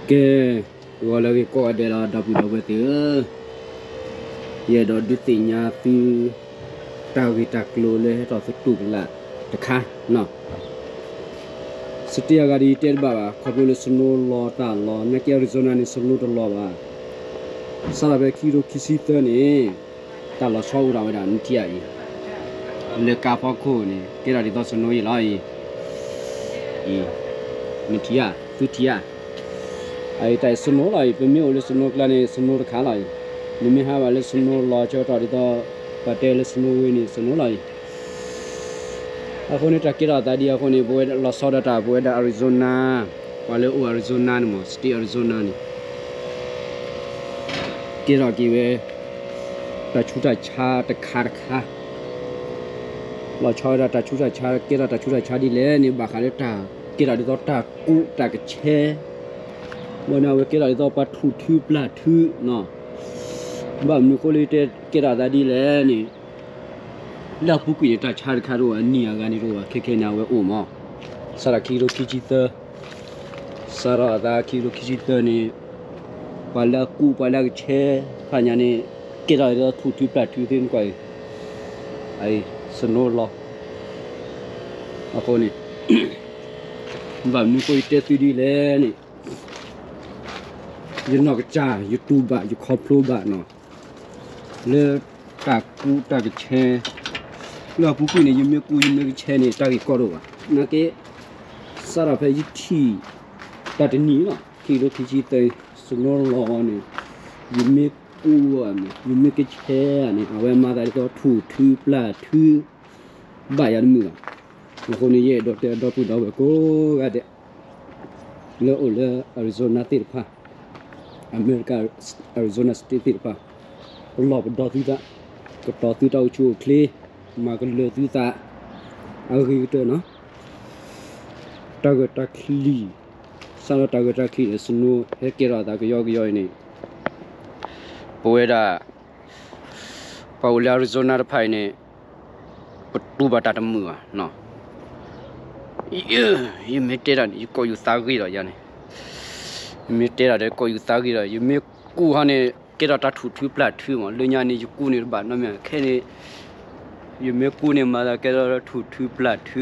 ကဲ, ဂီၤလၢအဂ့ၤကိးဂၤဒဲးလီၤ ဒီပုၢ်ဒီဝဲၢ်သ့ၣ်ဧၢ, ယအဲၣ်ဒိးဒုးသ့ၣ်ညါသု တၢ်ဂ့ၢ်တၢ်ကျိၤလၢဟဲထီၣ်သတူၢ်ကလာ်တခါနီၤ. စတ့အဂၤဒ်အံၤတဲတဘၣ်ဘၣ် ခီဖျိလၢ snow လီၤတၢ်လီၤ နာ်က့ Arizona န့ၣ် snow တလီၤဘၣ်. စးထီၣ်ဖဲခံကထိခံဆံသၢန့ၣ် တၢ်လီၤဆီအိၣ်ထီၣ်ဝဲဒၣ် နထံၣ်ဧါအံၤ, လၢကါဖီခိၣ်န့ၣ် ကဲထီၣ်ဒ်သိး snow အံၤလီၤအံၤ, အံၤ, နထံၣ်ဧါ, သုထံၣ်ဧါ. အအံၤတၢ် snow လီၤအံၤ, ပမ့ၢ်အိၣ်လၢ snow ကျါန့ၣ် snow တခါလီၤအံၤ, နမ့ၢ်ဟးဘၣ်လၢ snow လီၤဆၢကတီၢ်ဒ်သိး ပှၤတဲလၢ snow ဝ့န့ၣ် snow လီၤအံၤ. အဃိန့ၣ် တၢ်ကဲထီၣ်အသးဒ်အဃိန့ၣ် ပဝဲလီၤဆီဒၣ်တၢ် ပဝဲဒၣ် Arizona, ပှၤလၢအိၣ် Arizona န့ၣ်မ့ၢ် state Arizona န့ၣ် ကဲထီၣ်က့ၤဝဲ တၢ်ဆူးတၢ်ဆါတခါတခါ, လီၤဆီဝဲဒၣ်တၢ်ဆူးတၢ်ဆါ ကဲထီၣ်တၢ်ဆူးတၢ်ဆါဒ်လဲၣ်န့ၣ် ဘၣ်ဃးလၢတၢ်ကဲထီၣ်ဒ်သိးတၢ်ကူးတၢ်ကဆဲ, ဘၣ်န့ၣ် အဝဲကဲထီၣ်ဒ်သိးပှၤထူၣ်ထုပျၢ်ထုနီၤ. ဘၣ်မနုၤအဃိလၢတဲကဲထီၣ်အသးဒ်လဲၣ်န့ၣ် လၢအပူၤကွံာ်န့ၣ် တၢ်ဆါတခါတအိၣ်ဘၣ်, အနံၣ်အဂၤန့ၣ်တအိၣ်ဘၣ်, ခဲခဲန့ၣ် အဝဲအိၣ်မး. စးထီၣ်ခံကထိခံဆံသၢ, စးထီၣ်အသးခံကထိခံဆံသၢန့ၣ် ပှၤလၢအကူးပှၤလၢအကဆဲ ဖးညါန့ၣ် ကဲထီၣ်ဒ်သိးထူၣ်ထုပျၢ်ထုသ့ၣ်နကွၢ်အံၤ, အအံၤ snow လီၤ. အဃိန့ၣ် ဘၣ်မနုၤအဃိယတဲသုဒ်လဲၣ်န့ၣ် ယနီၢ်ကစၢ် ယတူၢ်ဘၣ် ယခီဖျိဘၣ်နီၤ, လၢတၢ်ကူးတၢ်ကဆဲ, လၢအပူၤကွံာ်န့ၣ် ယမ့ၢ်ကူး ယမ့ၢ်ကဆဲန့ၣ် တၢ်ဂ့ၢ်ကီတအိၣ်ဘၣ်. နာ်က့ စးထီၣ်ဖဲယထံၣ် တၢ်တနံၤလီၤ ခံကထိခံဆံသၢ snow လီၤန့ၣ် ယမ့ၢ်ကူးဧါန့ၣ် ယမ့ၢ်ကဆဲဧါန့ၣ် အဝဲမၤသးဒ်သိးထူၣ်ထုပျၢ်ထု ဘၣ်ယၤတမုာ်ဘၣ်. အဃိန့ၣ် ယအဲၣ်ဒိးတဲဒီပုၢ်ဒီဝဲၢ်ကိးဂၤဒဲး လၢအိၣ်လၢ Arizona သ့ၣ်တဖၣ်, America Arizona State သ့ၣ်တဖၣ်, ပလီၢ်ပဒီသုသး, ကတီၤသုတၢ်အိၣ်ဆူၣ်အိၣ်ချ့, မၤကလၢာ်သုသး, အဂ့ၤကတၢၢ်နီၤ. တၢ်ဂၢၢ်တၢ်ချံ, စးထီၣ်တၢ်ဂၢၢ်တၢ်ချံန့ၣ် snow ဟဲကဲထီၣ်အသးကယီကယီအံၤန့ၣ် ပဝဲဒၣ် ပှၤအိၣ်လၢ Arizona တဖၣ်အံၤန့ၣ် ပတူၢ်ဘၣ်တၢ်တမုာ်ဘၣ်နီၤ. ယမ့ၢ်တဲတၢ်န့ၣ် ယကိးယူၤသးဂ့ၤဒီးယၤန့ၣ်, ယမ့ၢ်တဲတၢ်ဒီးကိးယူၤသးဂ့ၤဒီး ယမ့ၢ်ကူးဟီန့ၣ် ကဲထီၣ်တၢ်ထူၣ်ထုပျၢ်ထုမး, လၢညါန့ၣ် ယကူးန့ၣ်တဘၣ်နီတမံၤ, ခဲန့ၣ် ယမ့ၢ်ကူးန့ၣ် မၤသးကဲထီၣ်ထူၣ်ထုပျၢ်ထု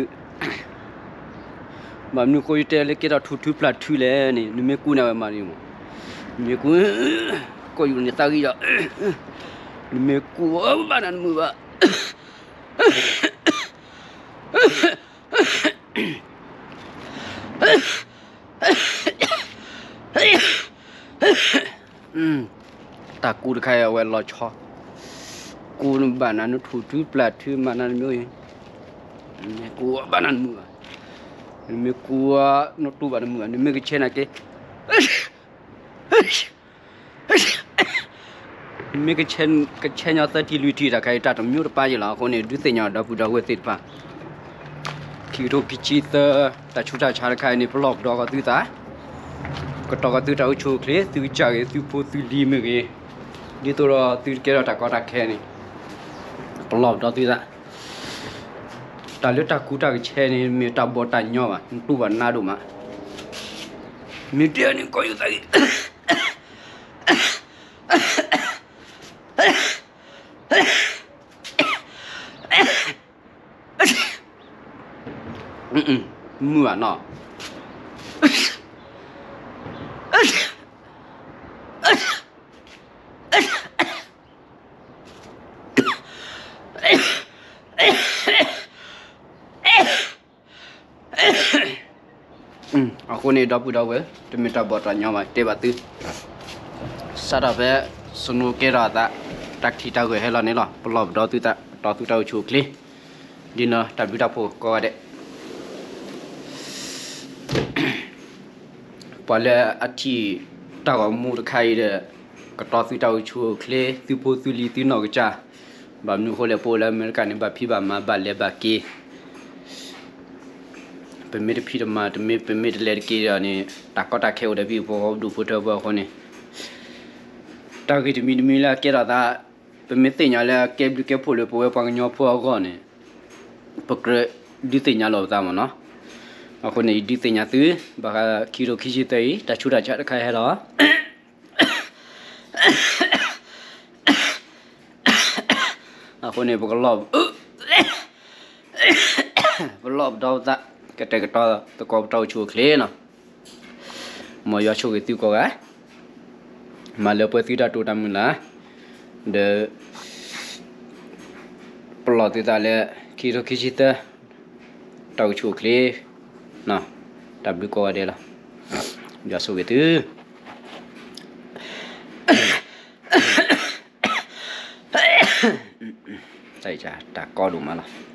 ဘၣ်မနုၤဃိယတဲလၢကဲထီၣ်ထူၣ်ထုပျၢ်ထုလဲၣ်န့ၣ် နမ့ၢ်ကူးန့ၣ် အဝဲမၤဒ်မး, နမ့ၢ်ကူး ကိးယူၤန့ၣ်သးဂ့ၤဒီး နမ့ၢ်ကူးဘၣ်နၤတမုာ်ဘၣ်. တၢ်ကူးတခါအံၤအဝဲလီၤဆီ, ကူးနဘၣ်နၤနထူၣ်ထုပျၢ်ထုမးနၤတမ့ၢ်, နမ့ၢ်ကူးဘၣ်နၤတမုာ်ဘၣ်, နမ့ၢ်ကူးနတူၢ်ဘၣ်တမုာ်ဘၣ်, နမ့ၢ်ကဆဲနာ်က့ မ့ၢ်ကဆဲညီသၢထံၣ်လွံၢ်ထံၣ်တၢ်ခါအံၤ တၢ်တမံၤတပၢ်ယဲလီၤ. အဃိန့ၣ် ဒုးသ့ၣ်ညါဒီပုၢ်ဒီဝဲၢ်သ့ၣ်တဖၣ် ခံကထိခံဆံသၢ တၢ်ဆူးတၢ်ဆါတခါအံၤန့ၣ် ပလီၢ်ပဒီကီးသုသး, ကတီၤကီးသုတၢ်အိၣ်ဆူၣ်အိၣ်ချ့ သုကစၢ်ဂ့ၤ သုဖိသုလံၤမ့ၢ်ဂ့ၤ, ဒ်သိးဒီးသုတကဲထီၣ်တၢ်ကီတၢ်ခဲန့ၣ် ပလီၢ်ပဒီသုသး. တၢ်လၢတၢ်ကူးတၢ်ကဆဲန့ၣ် မ့ၢ်တၢ်ဘီၣ်တၢ်ညီဘၣ်, နတူၢ်ဘၣ်နါဒိၣ်မး, မ့ၢ်တဲန့ၣ် ကိးယူၤသးဂ့ၤ မုာ်ဘၣ်နီၤ. အဃိန့ၣ် ဒီပုၢ်ဒီဝဲၢ် တမ့ၢ်တၢ်ဘီၣ်တၢ်ညီဘၣ် တဲဘၣ်သု, စးထီၣ်ဖဲ snow ကဲထီၣ်အသး တၢ်ထံၣ်တၢ်ဂၢၢ်ဟဲလီၤန့ၣ်လီၤ. ပလီၢ်ပဒီသုသး ကတီၤသုတၢ်အိၣ်ဆူၣ်အိၣ်ချ့, ဒ်နီၤ တၢ်ဘျုးတၢ်ဖှိၣ်ကိးဂၤဒဲး ပှၤလၢအထံၣ်တၢ်ဂီၤမူတခါအံၤဒီး ကတီၤသုတၢ်အိၣ်ဆူၣ်အိၣ်ချ့ သုဖိသုလံၤသုနီၢ်ကစၢ်, ဘၣ်မနုၤအဃိလဲၣ် ပအိၣ်လၢအမဲရကၤန့ၣ် ဘၣ်ဖံးဘၣ်မၤဘၣ်လဲၤဘၣ်က့ၤ, ပမ့ၢ်တဖံးတမၤ တမ့ၢ် ပမ့ၢ်တလဲၤတက့ၤဒီးန့ၣ် တၢ်ကီတၢ်ခဲအိၣ်ဒီးဖံဖိဒူဖိထၢဖိအဃိန့ၣ် တၢ်ဂ့ၢ်တမံၤတမံၤလၢအကဲထီၣ်သး ပမ့ၢ်သ့ၣ်ညါလၢအကဲဘျုးကဲဖှိၣ်လၢပဝဲပှၤကညီဖိအဂီၢ်န့ၣ် ပကြၢးဒုးသ့ၣ်ညါလီၤပသးမ့ၢ်နီၤ. အဃိန့ၣ် ယဒုးသ့ၣ်ညါသု ဘၣ်ဃးခံကထိခံဆံသၢအံၤ တၢ်ဆူးတၢ်ဆါတခါဟဲလီၤ. အဃိန့ၣ် ပကလီၢ် ပလီၢ်ပဒီပသး ကတဲာ်ကတီၤသကိးပတၢ်အိၣ်ဆူၣ်အိၣ်ချ့နီၤ. မ်ယွၤဆိၣ်ဂ့ၤသုကိးဂၤ မၤလၢပှဲၤသုတၢ်တိၢ်တၢ်မုၢ်လၢ် ဒီး ပလီၢ်သုသးလၢ ခံကထိခံဆံသၢ တၢ်အိၣ်ဆူၣ်အိၣ်ချ့ တၢ်ဘျုးကိးဂၤဒဲးလီၤ. ယွၤဆိၣ်ဂ့ၤသု တၢ်ကီဒိၣ်မးလီၤ.